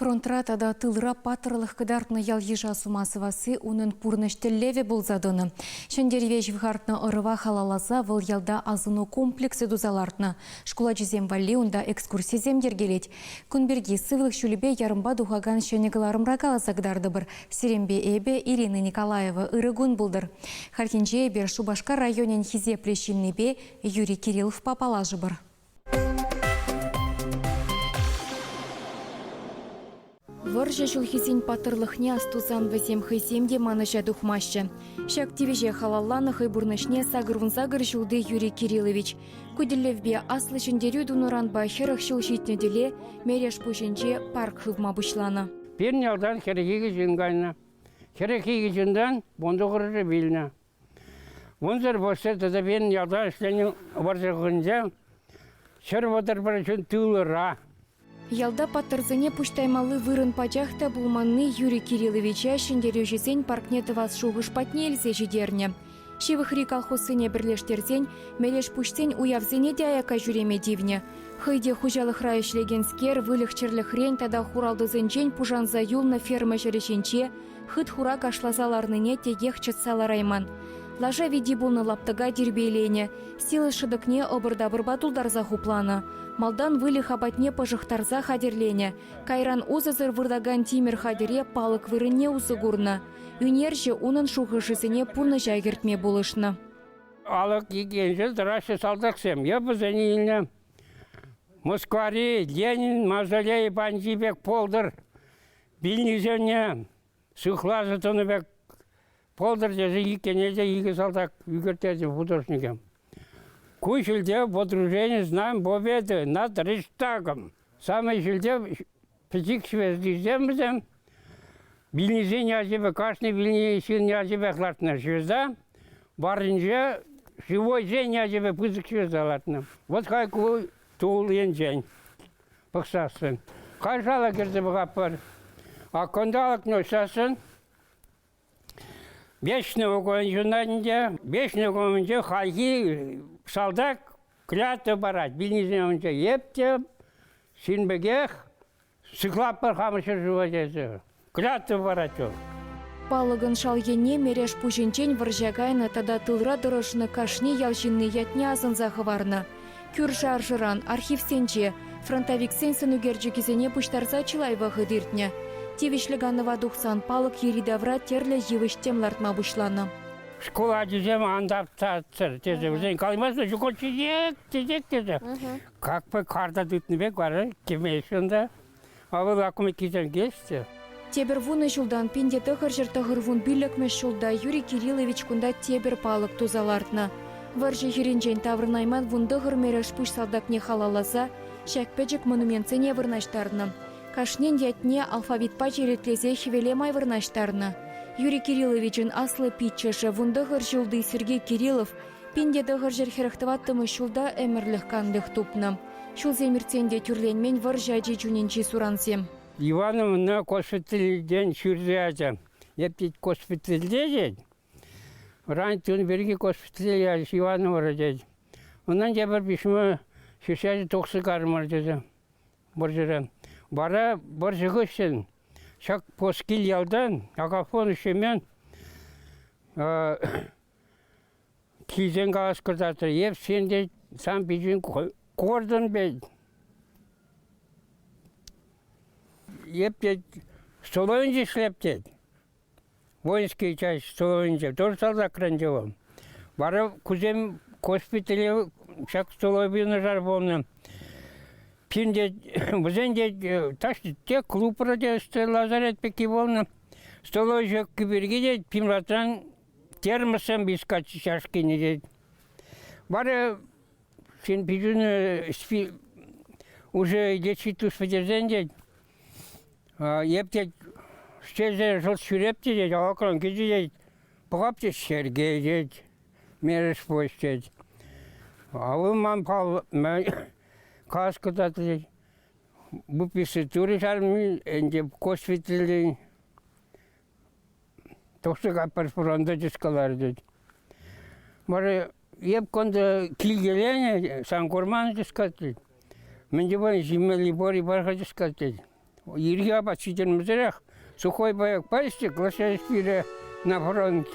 Фронтра тата тылра паттӑрлӑх кӑтартнӑ ял-йыша сума сӑвасси унӑн пурнӑҫ тӗллевӗ пулса тӑнӑ. Ҫӗнтерӗве ҫывхартнӑ ӑрӑва халалласа вӑл ялта асӑну комплексӗ туса лартнӑ. Шкул ачисем валли унта экскурсисем йӗркелет. Кун пирки сывлӑх ҫулӗпе ярӑмпа тухакан ҫӗнӗ кӑларӑмра каласа кӑтартӑпӑр. Сирӗнпе эпӗ, Ирина Николаева, ырӑ кун пултӑр. Хальхинче эпир Шупашкар районӗн хисеплӗ ҫыннипе Юрий Кирилловпа паллашӑпӑр. Вӑрҫӑ ҫулхисен паттӑрлӑхне астусан вӗсем хӑйсем те манӑҫа тухмаҫҫӗ. Ҫак тивӗҫе халалланӑ хӑй пурнӑҫне 88 ҫулти Юрий Кириллович. Ку тӗллевпе Аслӑ Ҫӗнтерӳ тунӑранпа 40 ҫул ҫитнӗ тӗле Мерешпуҫӗнче парк хывма пуҫланӑ. Пирӗн ялтан 42 ҫын кайнӑ. 42 ҫынтан 19 вилнӗ. Унсӑр пуҫне тата пирӗн ялта ӗҫленӗ вӑрҫӑ хыҫӗнче 131 ҫын тылӑра. Ялта паттӑрсене пуҫ таймалли вырӑн пачах та пулманни Юрий Кирилловича ҫӗнтерӳҫӗсен паркне тӑвас шухӑш патне илсе ҫитернӗ. Ҫывӑхри колхозсене пӗрлештерсен Мелешпуҫсен уявсене те аякка ҫӳреме тивнӗ. Хӑй те хуҫалӑхра ӗҫлекенскер выльӑх-чӗрлӗхрен тата хуралтӑсенчен пушанса юлнӑ ферма ҫӗрӗ ҫинче хыт-хура кашласа ларнине текех чӑтса ларайман. Лаша вити пулнӑ лаптӑка тирпейленӗ, силос шӑтӑкне ӑпӑр-тапӑрпа тултарса хупланӑ. Малтан выльӑх апатне пӑшӑхтарса хатӗрленӗ, кайран усӑсӑр выртакан тимӗр хатӗре палӑк вырӑнне усӑ курнӑ. Ӳнерҫӗ унӑн шухӑшӗсене пурнӑҫа кӗртме пулӑшнӑ. Алӑк ик енче тӑраҫҫӗ салтаксем. Е вӗсене илнӗ Москвари Ленин мавзолейӗ патӗнчи пек полтӑр Вилнисене сыхласа тӑнӑ пек пултӑр тесе иккене те икӗ салтак ӳкерттерчӗ художникӗ. Ку ҫӳлте водружение знаем победы над Рейхстагом. Самый ҫӳлте пӗчӗк звездисем вӗсем вилнисен ячӗпе, кашни вилни ҫын ячӗпех лартнӑ звезда. Варринче живойсен ячӗпе пысӑк звезда лартнӑ. Вот хай ку тул енчен. пӑхсассӑн. Кайшала кӗрсе пӑхатпӑр. А кӑнталӑкне уҫсассӑн Вечного ҫунать Вечного умӗнче хальхи салтак клятва парать. Вилнисен умӗнче эп те ҫын пекех сыхлатпӑр хамӑр ҫӗршыва тесе. Клятва парать вӑл. Палӑкӑн шал енне Мерешпуҫӗнчен вӑрҫа кайнӑ тата тылра тӑрӑшнӑ кашни ял ҫынни ятне асӑнса хӑварнӑ. Кӳршӗ-аршӑран, архивсенче фронтовиксен сӑнӳкерчӗкӗсене пуҫтарса чылай вӑхӑт иртнӗ. Тивӗҫлӗ канӑва тухсан палӑк йӗри-тавра тӗрлӗ йывӑҫ-тӗм лартма пуҫланӑ. Шкул ачисем ан таптатчӑр тесе вӗсен калаймастӑн, ҫук чечек, чечек тесе. Как бы карта тытнӑ пек вара кӗмеҫҫӗ унта. Авыл акмӑккисем килеҫҫӗ. Тепӗр вунӑ ҫултан 1995 ҫулта Юрий Кириллович кунта тепӗр палӑк туса лартнӑ. Вӑрҫӑ хирӗнчен таврӑнайман 19 Мерешпуҫ салтакне халалласа ҫак пӗчӗк монументсене вырнаҫтарнӑ. Кашнин ятне алфавитпа черетлесе хӗвеле май вырнаҫтарнӑ. Юрий Кирилловичӑн аслӑ пиччӗшӗ 19 ҫулти Сергей Кириллов 1944 ҫулта ӗмӗрлӗх канлӗх тупнӑ. Ҫулсем иртсен те тӳрленмен вӑрҫӑ ачи чунӗнчи сурансем. Ивановна госпитальтен ҫырса ячӗ. Эп тет госпитальте тет. Ыран чун пирки госпитале ячӗҫ Ивановӑра тет. Унтан тепӗр письмо ҫырса ячӗ тухса кармӑр тесе вӑрҫӑран. Вара вӑрҫӑ хыҫҫӑн ҫак Поскил ялтан Агафон Семен Килсен калас кӑтартрӗ. Эп сен те сан пичӳн куртӑн пек. Эп тет, столовӑйӗнче ӗҫлеп тет. Воинский часть столовӑйӗнче. Тоже салтакран вӑл. Вара кусем госпитале ҫак столовӑй юнашар пулнӑ. Пин те, вӗсен те таҫти те клубра те лазарет пекки пулнӑ. Столовӑй ҫукки пирки те Пимратран термоссем искать чашкине тет. Вара ҫын пичӳне уже лечить пӗтерсен тет, эп тет, ӗҫлесе шӑлт ҫӳреп тет, алӑкран кӗчӗ тет, пӑхап тет, Сергей тет, мерешпуҫ тет. А вӑл ман каска та тет, выписывать турӗ ӗнтӗ госпитальтен. Тухса каппар фронта тӗс тет. Вара эп кунта килкеленӗ, сан курман тӗс тет. Мӗн те пулин ҫимелли пур-и пар-ха тӗс тет. Ирхи апат ҫитермесӗрех сухой паек пачӗ, глашаешь пире на фронт.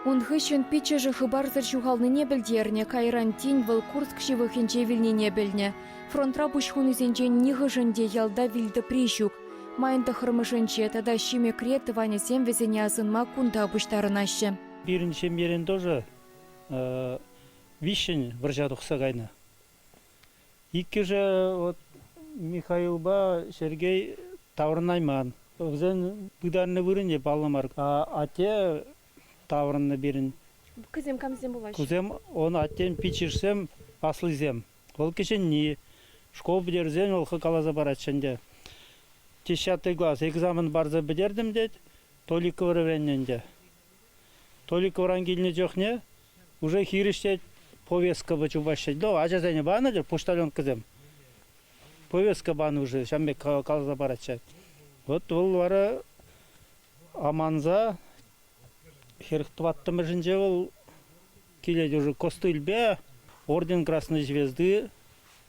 Ун хыҫҫӑн пиччӗшӗ хыпарсӑр ҫухалнине пӗлтернӗ, кайран тин вӑл Курск ҫывӑхӗнче вилнине пӗлнӗ. Фронтра пуҫ хунисенчен нихӑшӗн те ялта вилтӑпри ҫук. Майӑн тӑххӑрмӗшӗнче тата Ҫимӗкре тӑванӗсем вӗсене асӑнма кунта пуҫтарӑнаҫҫӗ. Пирӗн ҫемьерен тоже виҫҫӗн вӑрҫа тухса кайнӑ. Иккӗшӗ вот Михаилпа Сергей таврӑнайман. Вӗсен пытарнӑ вырӑнӗ паллӑ мар. А атте таврӑннӑ пирӗн. Кусем камсем пулаҫҫӗ? Кусем он аттен пиччӗшсем, аслисем. Вӑл кӗҫӗнни. Школ пӗтерсен вӑл хӑй каласа паратчӗ ӗнтӗ. Десятый класс экзамен парса пӗтертӗм тет, Толиковӑра вӗреннӗ ӗнтӗ. Толиковран килнӗ чухне уже хирӗҫ тет повесткӑпа чупаҫҫӗ. Ну, ачасене панӑ тет почтальонкӑсем. Повестка панӑ уже, ҫавӑн пек каласа паратчӗ. Вот вӑл вара аманса 44-мӗшӗнче вӑл килет уже костыльпе орден Красной Звезды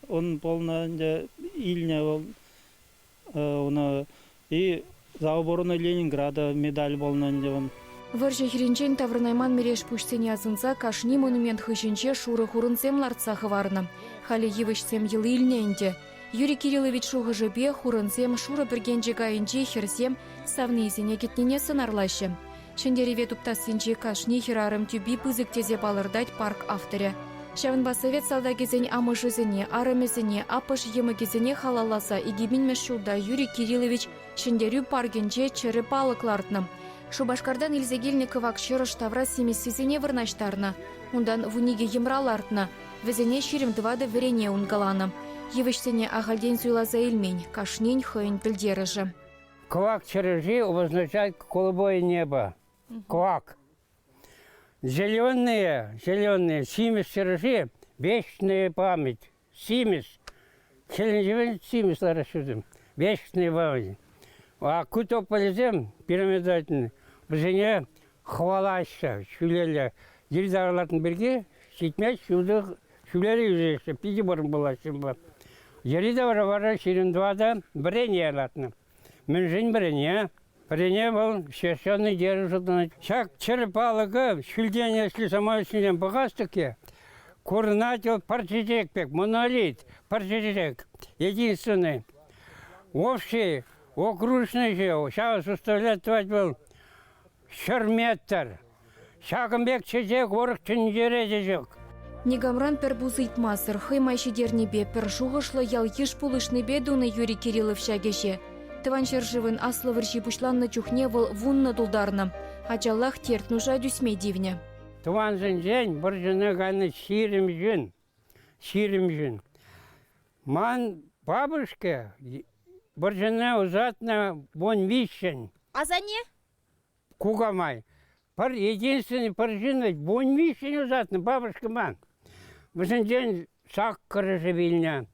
он полнӑ ӗнтӗ илнӗ вӑл Ӑна и за оборону Ленинграда медаль пулнӑ ӗнтӗ ун. Вӑрҫӑ хирӗнчен таврӑнайман Мелешпуҫсене асӑнса кашни монумент хыҫӗнче шурӑ хурӑнсем лартса хӑварнӑ. Халӗ йывӑҫсем йӑл илнӗ ӗнтӗ. Юрий Кириллович шухӑшӗпе хурӑнсем шурӑ пӗркенчӗк айӗнчи хӗрсем савнийӗсене кӗтнине сӑнарлаҫҫӗ. Ҫӗнтерӗве туптассинчи кашни хӗрарӑм тӳпи пысӑк тесе палӑртать парк авторӗ. Ҫавӑнпа совет салтакӗсен амӑшӗсене, арӑмӗсене, аппӑш-йӑмӑкӗсене халалласа 2000-мӗш ҫулта Юрий Кириллович Ҫӗнтерӳ паркӗнче чӗрӗ палӑк лартнӑ. Шупашкартан илсе килнӗ кӑвак чӑрӑш тавра симӗссисене вырнаҫтарнӑ. Унтан 12 йӑмра лартнӑ. Вӗсене 24 вӗрене ункӑланӑ. Йывӑҫсене ахальтен суйласа илмен, кашнин хӑйӗн пӗлтерӗшӗ. Кӑвак чӑрӑши обозначает голубое небо. Кӑвак. Зеленые, зеленые, симӗс чӑрӑши вечная память. Симӗс. Хӗлӗн симӗс лараҫҫӗ Вечная память. А ку тополӗсем пирамидательные, вӗсене хӑвалаҫҫӗ ҫӳлелле. Йӗри-тавра пирки ҫитмест ҫутӑ ҫӳлелле ӳсеҫҫӗ, питӗ вӑрӑм пулаҫҫӗ. Йӗри-тавра вара 24 вӗрене лартнӑ. Мӗншӗн вӗрене? Вӗрене вӑл священный дерево шутланать. Ҫак чӗр палӑка ҫӳлтен ӗҫлӗ самай ҫинчен пӑхас-тӑк курӑнать вӑл пӗр чечек пек, монолит, пӗр чечек, единственный. Общий окружный ҫав составлять тӑвать вӑл 100 метр. Ҫакӑн пек чечек урӑх тӗнчере те ҫук. Никамран пӗр пус ыйтмасӑр, хӑй май ҫитернипе, пӗр шухӑшлӑ ял-йыш пулӑшнипе тунӑ Юрий Кириллов ҫак ӗҫе. Тӑван ҫӗршывӑн Аслӑ вӑрҫи пуҫланнӑ чухне вӑл вуннӑ тултарнӑ. Ачаллах терт-нуша тӳсме тивнӗ. Тӑвансенчен вӑрҫӑна кайнӑ 20 ҫын, 20 ҫын. Ман бабушка вӑрҫӑна ӑсатнӑ 13-ӗн. Асанне? Кукамай. Пӗр единственный пӗр ҫын вӗт 13-ӗн ӑсатнӑ бабушка ман. Вӗсенчен саккӑрӑшӗ вилнӗ.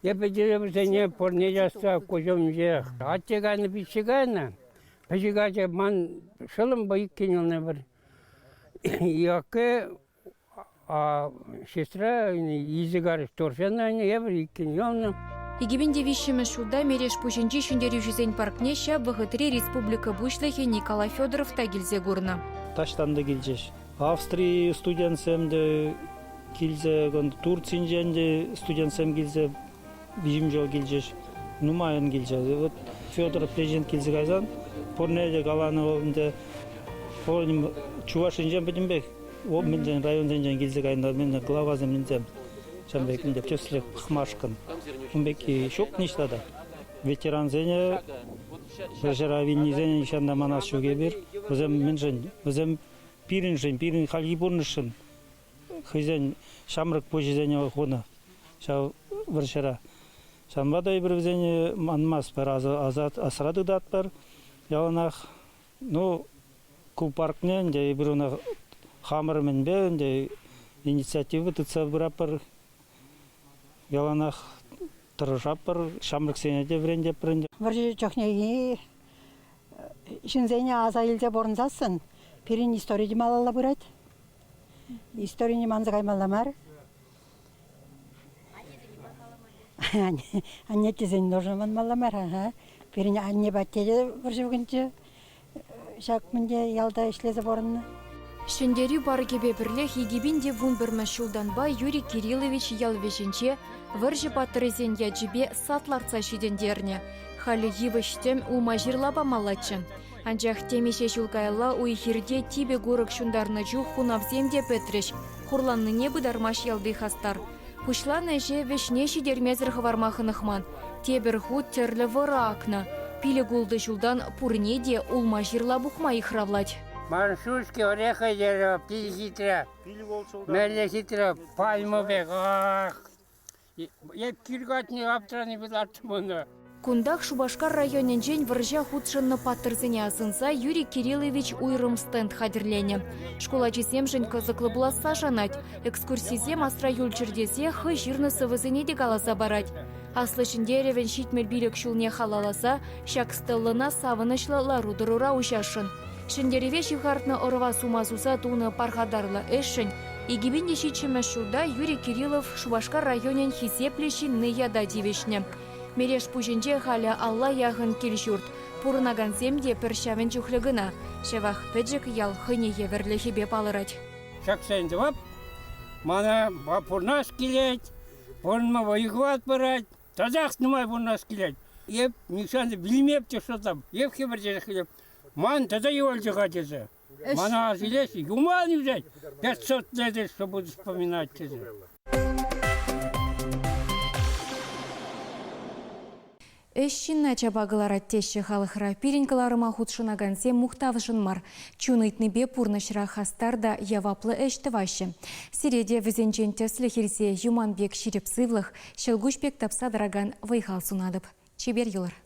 Эпӗ те вӗсене пурне те асра куҫ умӗнчех. Атте кайнӑ, пичче кайнӑ. Пӗчӗк ача ман шӑллӑмпа иккӗн юлнӑ пӗр. Иакки сестра изыгарыш торфяна эпир иккӗн юлнӑ. 2003-мӗш ҫулта Мерешпуҫӗнчи Ҫӗнтерӳҫӗсен паркне ҫав вӑхӑтри республика Пуҫлӑхӗ Николай Федоров та килсе курнӑ. Таҫтан та килчӗҫ. Австри студентсем те килсе, Турцинчен те студентсем килсе виҫӗм ҫул килчӗҫ. Нумайӑн килчӗ. Вот Федоров президент килсе кайсан пурне те каланӑ вӑл ӗнтӗ Чувашинчен пӗтӗмпех мӗншӗн районсенчен килсе кайнӑ мӗншӗн главасем мӗнсем ҫавӑн пек ӗнтӗ тӗслӗх пӑхмашкӑн. Ун пекки ҫук ниҫта та. Ветерансене вӑрҫӑра вилнисене нихҫан та манас ҫук эпир. Вӗсем мӗншӗн? Вӗсем пирӗншӗн, пирӗн хальхи пурнӑҫшӑн хӑйсен ҫамрӑк пуҫӗсене хунӑ ҫав вӑрҫӑра. Ҫавӑнпа та эпир вӗсене манмастпӑр, асра тытатпӑр яланах. Ну, ку паркне ӗнтӗ эпир ӑна хамӑр мӗнпе ӗнтӗ инициатива тытса пыратпӑр. Яланах тӑрӑшатпӑр, ҫамрӑксене те вӗрентетпӗр ӗнтӗ. Вӑрҫӑ чухнехи ҫынсене аса илсе пурӑнсассӑн пирӗн истори те малалла пырать. Историне манса каймалла мар. Анне тесен тоже манмалла мар. Ага. Пирӗн анне патне те вӑрҫӑ вӑхӑтӗнче ҫак мӗнте ялта ӗҫлесе пурӑннӑ. Ҫӗнтерӳ паркӗпе пӗрлех 2011 ҫултанпа Юрий Кириллович ял вӗҫӗнче вӑрҫӑ паттӑрӗсен ячӗпе сад лартса ҫитӗнтернӗ. Халӗ йывӑҫ-тӗм улма-ҫырла памаллаччӗ. Анчах темиҫе ҫул каялла уй-хирте типӗ курӑк ҫунтарнӑ чух хунавсем те пӗтрӗҫ, хурланнине пытармасть ялти хастар. Пуҫланӑ ӗҫе вӗҫне ҫитермесӗр хӑварма хӑнӑхман. Тепӗр хут тӗрлӗ вӑрӑ акнӑ. Пилӗк-ултӑ ҫултан пурне те улма-ҫырла пухма йыхравлать. Маншушки ореха дерево питӗ хитре. Мӗнле хитре пальма пек. Ах! Эп киркатне аптранипе лартрӑм ӑна. Кунтах Шупашкар районӗнчен вӑрҫа хутшӑннӑ паттӑрсене асӑнса Юрий Кириллович уйрӑм стенд хатӗрленӗ. Шкул ачисемшӗн кӑсӑклӑ пуласса шанать. Экскурсисем асра юлччӑр тесе хӑй ҫырнӑ сӑвӑсене те каласа парать. Аслӑ Ҫӗнтерӗвӗн 75 ҫулне халалласа ҫак стеллӑна савӑнӑҫлӑ лару-тӑрура уҫасшӑн. Ҫӗнтерӗве ҫывхартнӑ ӑрӑва сума суса тунӑ пархатарлӑ ӗҫшӗн 2007 ҫулта Юрий Кириллов Шупашкар районӗн хисеплӗ ҫынни ята тивӗҫнӗ. Мелешпуҫӗнче халӗ алла яхӑн кил-ҫурт. Пурӑнакансем те пӗр ҫавӑн чухлӗ кӑна. Ҫавах пӗчӗк ял хӑйне евӗрлӗхӗпе палӑрать. Ҫаксен тӑвап. Мана пурӑнас килет, пурӑнма вӑй-хӑват парать. Татах нумай пурӑнас килет. Эп нихҫан та вилмеп те шутлап. Эп хӗпӗртесех килеп. Ман тата юлчӗ-ха тесе. Мана ас илес, юман ӳсет. 500 лет, что буду вспоминать тесе. Ӗҫ ҫынна чапа кӑларать теҫҫӗ халӑхра. Пирӗн кӑларӑма хутшӑнакансем мухтавшӑн мар, чун ыйтнипе пурнӑҫра хастар та яваплӑ ӗҫ тӑваҫҫӗ. Сире те вӗсенчен тӗслӗх илсе юман пек ҫирӗп сывлӑх, ҫӑлкуҫ пек тапса тӑракан вӑй-хал сунатӑп. Чипер юлӑр.